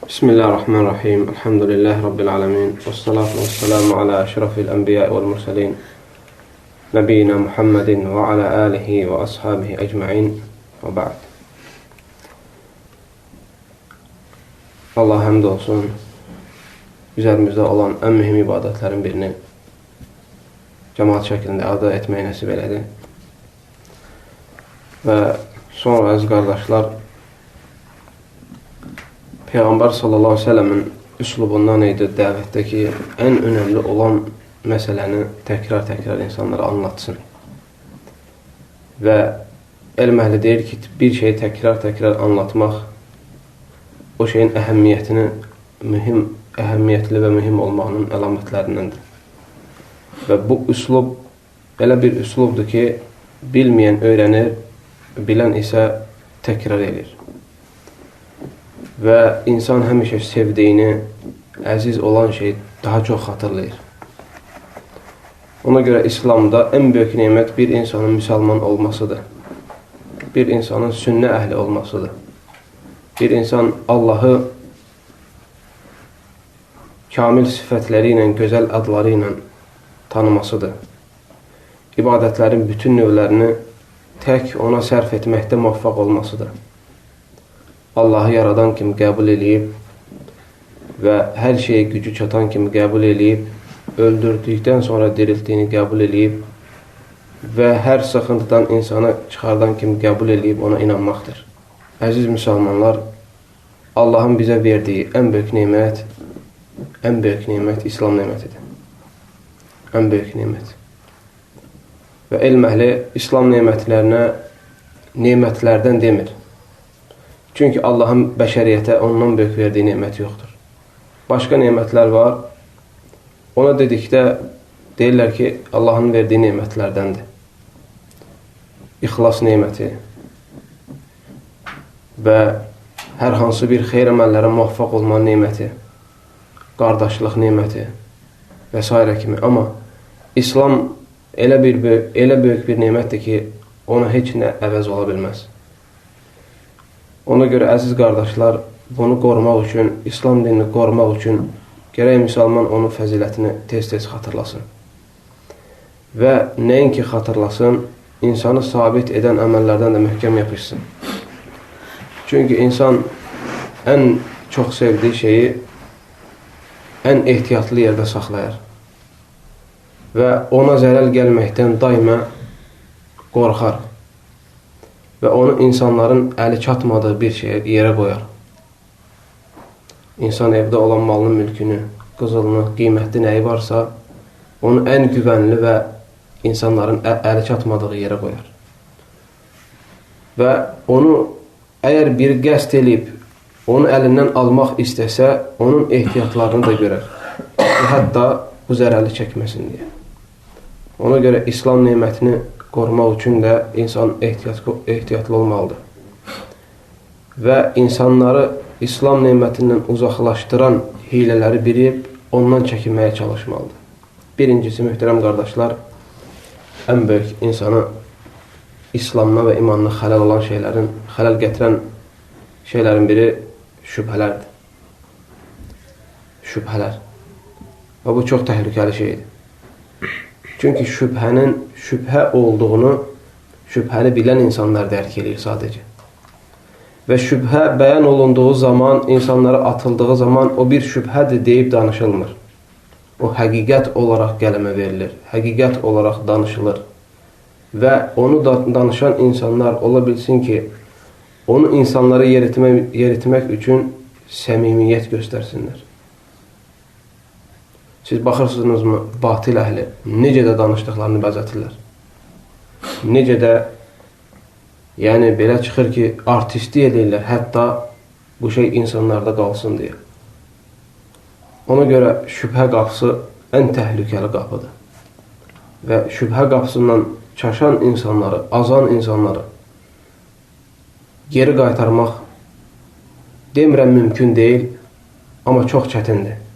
Bismillahirrahmanirrahim. Elhamdülillahi Rabbil alemin. Vessalatu vesselamu ala əşrafil ənbiya vəl mursalin. Nəbiyyina Muhammedin və ala alihi və ashabihi ecmain və ba'd. Allah həmd olsun. Üzərimizdə olan ən mühüm ibadətlərin birini cəmaat şəklində əda etməyi nəsib elədi. Və sonra əziz qardaşlar, Peyğəmbər sallallahu əleyhi və səlləmin üslubundan idi dəvətdəki ən önəmli olan məsələni təkrar-təkrar insanlara anlatsın. Və elm əhli deyir ki, bir şeyi təkrar-təkrar anlatmaq o şeyin əhəmiyyətini, mühüm, əhəmiyyətli və mühüm olmağının əlamətlərindəndir. Və bu üslub elə bir üslubdur ki, bilməyən öyrənir, bilən isə təkrar edir. Və insan həmişə sevdiyini, əziz olan şeyi daha çox xatırlayır. Ona görə İslamda ən böyük nemət bir insanın müsəlman olmasıdır. Bir insanın sünnə əhli olmasıdır. Bir insan Allahı kamil sifətləri ilə, gözəl adları ilə tanımasıdır. İbadətlərin bütün növlərini tək ona sərf etməkdə muvaffaq olmasıdır. Allahı yaradan kimi qəbul eləyib və hər şeyə gücü çatan kimi qəbul eləyib, öldürdükdən sonra diriltdiyini qəbul eləyib və hər sıxıntıdan insanı çıxardan kimi qəbul eləyib ona inanmaqdır. Əziz müsəlmanlar, Allahın bizə verdiyi ən böyük nemət, ən böyük nemət İslam nemətidir. Ən böyük nemət. Və elm əhli İslam nemətlərinə nemətlərdən demir. Çünki Allahın bəşəriyyətə ondan böyük verdiyi nemət yoxdur. Başqa nemətlər var. Ona dedikdə deyirlər ki, Allahın verdiyi nemətlərdəndir. İxlas neməti və hər hansı bir xeyr əməllərə muvaffaq olma neməti, qardaşlıq neməti və s. kimi. Amma İslam elə böyük bir nemətdir ki, ona heç nə əvəz ola bilməz. Ona görə əziz qardaşlar, bunu qorumaq üçün, İslam dinini qorumaq üçün gərək müsəlman onun fəzilətini tez-tez xatırlasın. Və nəinki xatırlasın, insanı sabit edən əməllərdən də möhkəm yapışsın. Çünki insan ən çox sevdiyi şeyi ən ehtiyatlı yerdə saxlayar və ona zərər gəlməkdən daima qorxar və onu insanların əli çatmadığı bir şeyə, yerə qoyar. İnsan evdə olan malının, mülkünü, qızılını, qiymətli nəyi varsa, onu ən güvənli və insanların əli çatmadığı yerə qoyar. Və onu əgər bir qəsd eləyib, onu əlindən almaq istəsə, onun ehtiyatlarını da görər. Və hətta bu zərəli çəkməsin deyə. Ona görə İslam nemətini qorumaq üçün də insan ehtiyatlı olmalıdır. Və insanları İslam nemətindən uzaqlaşdıran hilələri bilib, ondan çəkinməyə çalışmalıdır. Birincisi, möhtərəm qardaşlar, ən böyük insanı İslamına və imanına xələl olan şeylərin, xələl gətirən şeylərin biri şübhələrdir. Şübhələr. Və bu çox təhlükəli şeydir. Çünki şübhənin şübhə olduğunu şübhəni bilən insanlar dərk eləyir sadəcə. Və şübhə bəyan olunduğu zaman, insanlara atıldığı zaman o bir şübhədir deyib danışılmır. O həqiqət olaraq qələmə verilir, həqiqət olaraq danışılır. Və onu danışan insanlar ola bilsin ki, onu insanlara yeritmək üçün səmimiyyət göstərsinlər. Siz baxırsınızmı, batil əhli necə də danışdıqlarını bəzətirlər. Necə də, yəni belə çıxır ki, artistlik edirlər, hətta bu şey insanlarda qalsın deyə. Ona görə şübhə qapısı ən təhlükəli qapıdır. Və şübhə qapısından çaşan insanları, azan insanları geri qaytarmaq demirəm mümkün deyil, amma çox çətindir.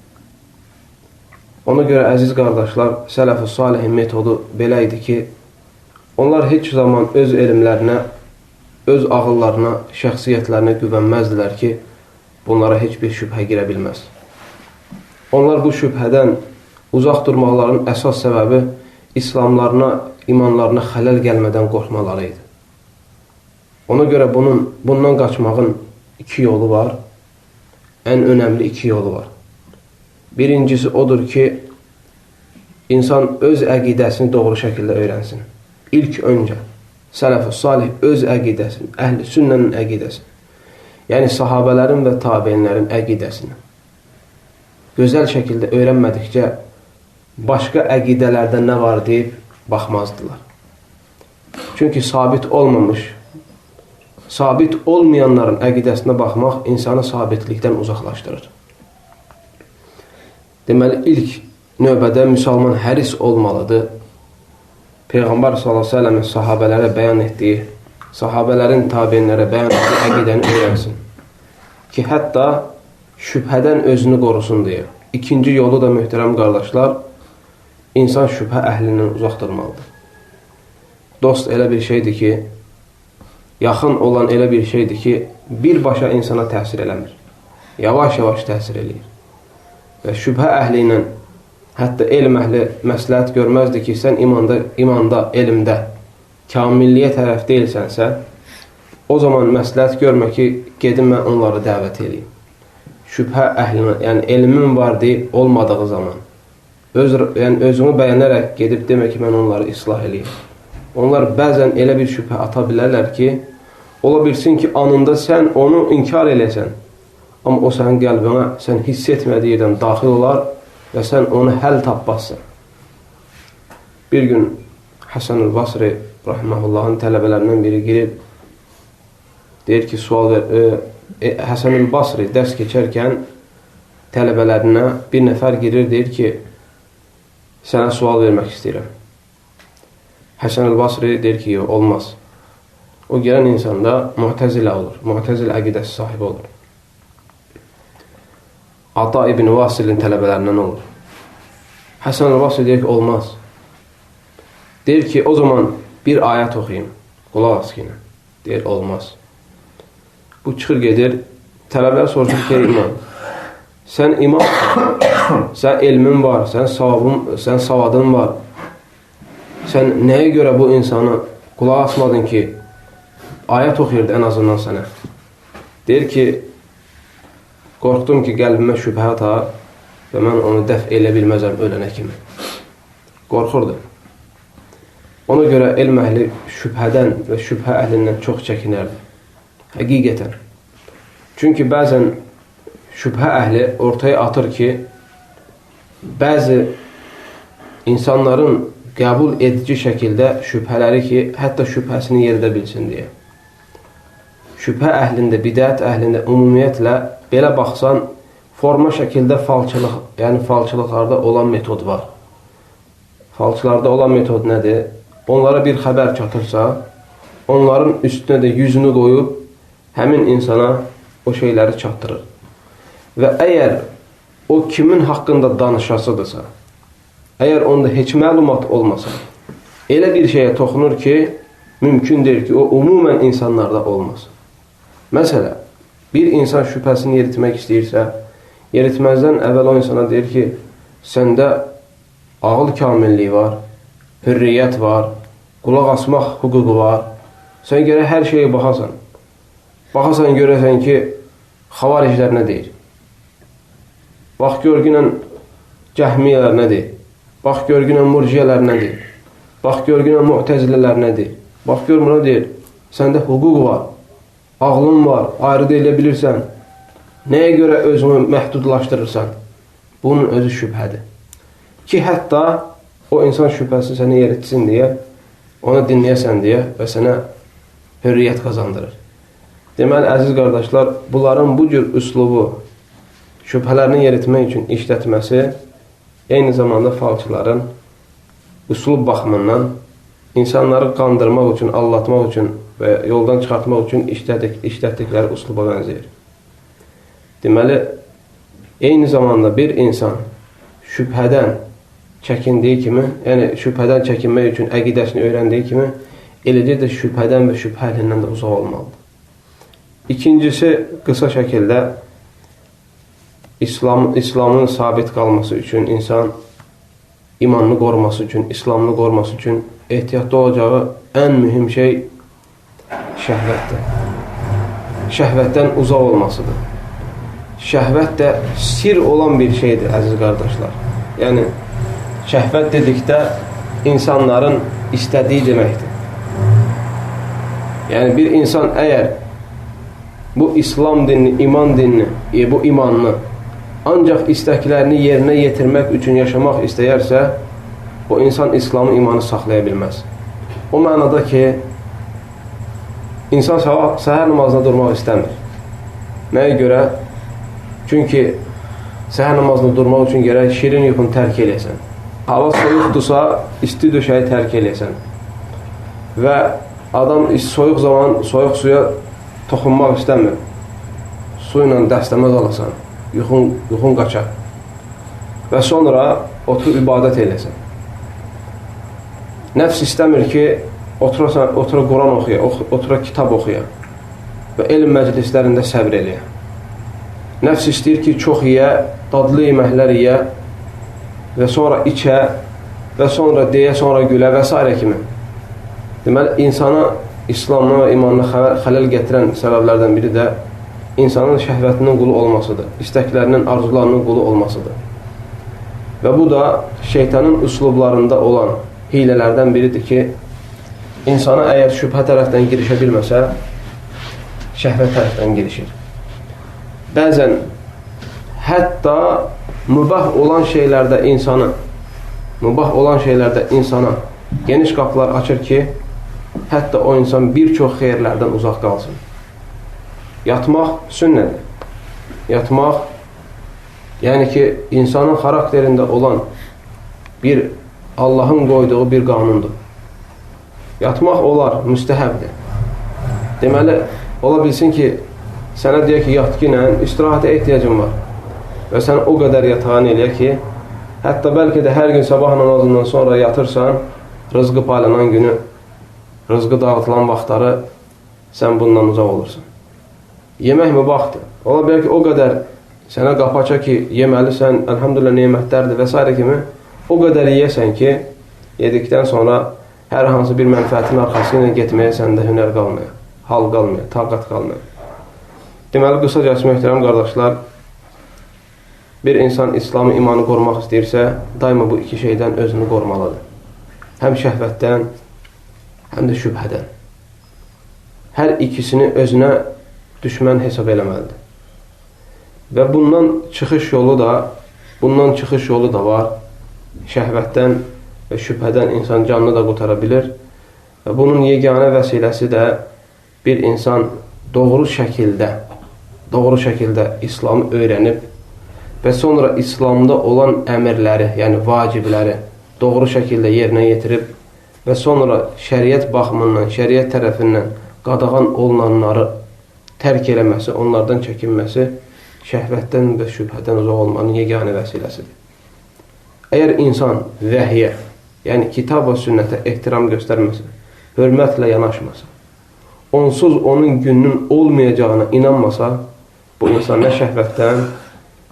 Ona görə əziz qardaşlar, sələf-i salihin metodu belə idi ki, onlar heç zaman öz elmlərinə, öz ağıllarına, şəxsiyyətlərinə güvənməzdilər ki, Bunlara heç bir şübhə girə bilməz. Onlar bu şübhədən uzaq durmaqların əsas səbəbi İslamlarına, imanlarına xələl gəlmədən qorxmaları idi. Ona görə bundan qaçmağın iki yolu var. Ən önəmli iki yolu var. Birincisi odur ki, insan öz əqidəsini doğru şəkildə öyrənsin. İlk öncə sələf-i salih öz əqidəsini, əhl-i sünnənin əqidəsini, yəni sahabələrin və tabeinlərin əqidəsini gözəl şəkildə öyrənmədikcə başqa əqidələrdə nə var deyib baxmazdılar. Çünki sabit olmamış, sabit olmayanların əqidəsinə baxmaq insanı sabitlikdən uzaqlaşdırır. Deməli, ilk növbədə müsəlman həris olmalıdır. Peyğəmbər sallallahu əleyhi və səlləmin sahabələrə bəyan etdiyi, sahabələrin tabeinlərə bəyan etdiyi əqidəni öyrənsin. Ki, hətta şübhədən özünü qorusun deyə. İkinci yolu da möhtərəm qardaşlar, insan şübhə əhlindən uzaq durmalıdır. Dost elə bir şeydir ki, yaxın olan elə bir şeydir ki, birbaşa insana təsir eləmir. Yavaş-yavaş təsir eləyir. Və şübhə əhli ilə, hətta elm əhli məsləhət görməzdi ki, sən imanda, elmdə kamilliyə tərəf deyilsənsə, o zaman məsləhət görmə ki, gedim mən onları dəvət eləyim. Şübhə əhlinə, yəni elmin var deyib olmadığı zaman, yəni özünü bəyənərək gedib demə ki, mən onları islah eləyim. Onlar bəzən elə bir şübhə ata bilərlər ki, ola bilsin ki, anında sən onu inkar eləyəsən. Amma o sənin qəlbinə, sən hiss etmədiyi yerdən daxil olar və sən onu həll tapmazsan. Bir gün Həsən-ül Basri rahiməhullahın tələbələrindən biri girib, deyir ki, sual ver. Həsən-ül Basri dərs keçərkən tələbələrinə bir nəfər girir, deyir ki, sənə sual vermək istəyirəm. Həsən-ül Basri deyir ki, yox, olmaz. O gələn insanda Mu'təzilə olur, Mu'təzilə əqidəsi sahibi olur. Ata ibn Vasilin tələbələrindən olur. Həsən-ül Basri deyir ki, olmaz. Deyir ki, o zaman bir ayət oxuyayım, qulaq as ki, deyir, olmaz. Bu çıxır gedir, tələbələr soruşur ki, imam, sən imamsan, sən elmin var, sən savadın var, sən nəyə görə bu insanı qulaq asmadın ki, ayət oxuyurdu ən azından sənə. Deyir ki, qorxdum ki, qəlbimə şübhə ata və mən onu dəf elə bilməzəm ölənə kimi. Qorxurdu. Ona görə elm əhli şübhədən və şübhə əhlindən çox çəkinərdi. Həqiqətən. Çünki bəzən şübhə əhli ortaya atır ki, bəzi insanların qəbul edici şəkildə şübhələri ki, hətta şübhəsini yeridə bilsin deyə. Şübhə əhlində, bidət əhlində ümumiyyətlə belə baxsan, forma şəkildə falçılıq, yəni falçılıqlarda olan metod var. Falçılarda olan metod nədir? Onlara bir xəbər çatırsa, onların üstünə də yüzünü qoyub həmin insana o şeyləri çatdırır. Və əgər o kimin haqqında danışasıdırsa, əgər onda heç məlumat olmasa, elə bir şeyə toxunur ki, mümkün deyil ki, o umumən insanlarda olmasın. Məsələ, bir insan şübhəsini yeritmək istəyirsə, yeritməzdən əvvəl o insana deyir ki, səndə ağıl kamilliyi var, hürriyyət var, qulaq asmaq hüququ var. Sən gərək hər şeyə baxasan. Baxasan, görəsən ki, xavariclər nə deyir? Bax, görgünən cəhmiyyələr nə deyir? Bax, görgünən murciyələr nə deyir? Bax, görgünən mu'təzilələr nə deyir? Bax, gör buna deyir, səndə hüquq var, ağlın var, ayrı deyilə bilirsən. Nəyə görə özünü məhdudlaşdırırsan? Bunun özü şübhədir. Ki, hətta o insan şübhəsini sənə yeritsin deyə, onu dinləyəsən deyə və sənə hürriyyət qazandırır. Deməli, əziz qardaşlar, bunların bu cür üslubu şübhələrini yeritmək üçün işlətməsi eyni zamanda falçıların üslub baxımından insanları qandırmaq üçün, aldatmaq üçün və yoldan çıxartmaq üçün işlətdikləri üsluba bənzəyir. Deməli, eyni zamanda bir insan şübhədən çəkindiyi kimi, yəni şübhədən çəkinmək üçün əqidəsini öyrəndiyi kimi, eləcə də şübhədən və şübhə əhlindən də uzaq olmalıdır. İkincisi, qısa şəkildə İslamın sabit qalması üçün, insan imanını qoruması üçün, İslamını qoruması üçün ehtiyatlı olacağı ən mühüm şey şəhvətdir. Şəhvətdən uzaq olmasıdır. Şəhvət də sir olan bir şeydir, əziz qardaşlar. Yəni, şəhvət dedikdə insanların istədiyi deməkdir. Yəni, bir insan əgər bu İslam dinini, iman dinini, bu imanını ancaq istəklərini yerinə yetirmək üçün yaşamaq istəyərsə, o insan İslamı, imanı saxlaya bilməz. O mənada ki, insan səhər namazına durmaq istəmir. Nəyə görə? Çünki səhər namazına durmaq üçün gərək şirin yuxunu tərk eləyəsən. Hava soyuqdursa, isti döşəyi tərk eləyəsən. Və adam soyuq zaman soyuq suya toxunmaq istəmir. Su ilə dəstəməz alasan, yuxun qaçar. Və sonra oturub ibadət eləsən. Nəfs istəmir ki, otura Quran oxuya, otura kitab oxuya və elm məclislərində səbr eləyə. Nəfs istəyir ki, çox yeyə, dadlı yeməklər yeyə və sonra içə və sonra deyə, sonra gülə və s. kimi. Deməli, insana İslamına və imanına xələl gətirən səbəblərdən biri də insanın şəhvətinin qulu olmasıdır, istəklərinin, arzularının qulu olmasıdır. Və bu da şeytanın üslublarında olan hilələrdən biridir ki, insana əgər şübhə tərəfdən girişə bilməsə, şəhvət tərəfdən girişir. Bəzən hətta mübah olan şeylərdə insana geniş qapılar açır ki, hətta o insan bir çox xeyirlərdən uzaq qalsın. Yatmaq sünnədir. Yatmaq, yəni ki, insanın xarakterində olan bir Allahın qoyduğu bir qanundur. Yatmaq olar, müstəhəbdir. Deməli, ola bilsin ki, sənə deyə ki, yat ki, nə, istirahətə ehtiyacın var. Və sən o qədər yatağın eləyə ki, hətta bəlkə də hər gün sabah namazından sonra yatırsan, rızqı paylanan günü, rızqı dağıtılan vaxtları sən bundan uzaq olursan. Yemək mübahdır. Ola bilər ki, o qədər sənə qapı aça ki, yeməlisən, əlhamdülillah nemətlərdir və s. kimi, o qədər yeyəsən ki, yedikdən sonra hər hansı bir mənfəətin arxası ilə getməyə səndə hünər qalmaya, hal qalmaya, taqat qalmaya. Deməli, qısacası, möhtərəm qardaşlar, bir insan İslamı, imanı qorumaq istəyirsə, daima bu iki şeydən özünü qorumalıdır. Həm şəhvətdən, həm də şübhədən. Hər ikisini özünə düşmən hesab eləməlidir. Və bundan çıxış yolu da var. Şəhvətdən və şübhədən insan canını da qutara bilir. Və bunun yeganə vəsiləsi də bir insan doğru şəkildə İslamı öyrənib və sonra İslamda olan əmrləri, yəni vacibləri doğru şəkildə yerinə yetirib və sonra şəriət baxımından, şəriət tərəfindən qadağan olunanları tərk eləməsi, onlardan çəkinməsi şəhvətdən və şübhədən uzaq olmanın yeganə vəsiləsidir. Əgər insan vəhyə, yəni kitab və sünnətə ehtiram göstərməsə, hörmətlə yanaşmasa, onsuz onun gününün olmayacağına inanmasa, bu insan nə şəhvətdən,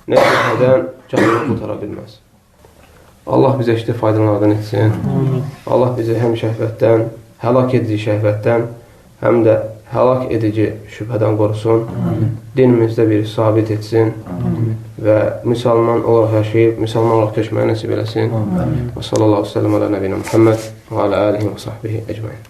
nə şübhədən canını qutara bilməz. Allah bizə işte faydalardan etsin. Allah bizi həm şəhvətdən, həlak edici şəhvətdən, həm də həlak edici şübhədən qorusun. Amin. Dinimizdə bir sabit etsin. Amin. Və müsəlman olaraq yaşayıb, müsəlman olaraq köçməyi nəsib eləsin. Amin. Və sallallahu aleyhi və səlləm alə nəbiyinə Muhammed və alə alihi və sahbihi ecmain.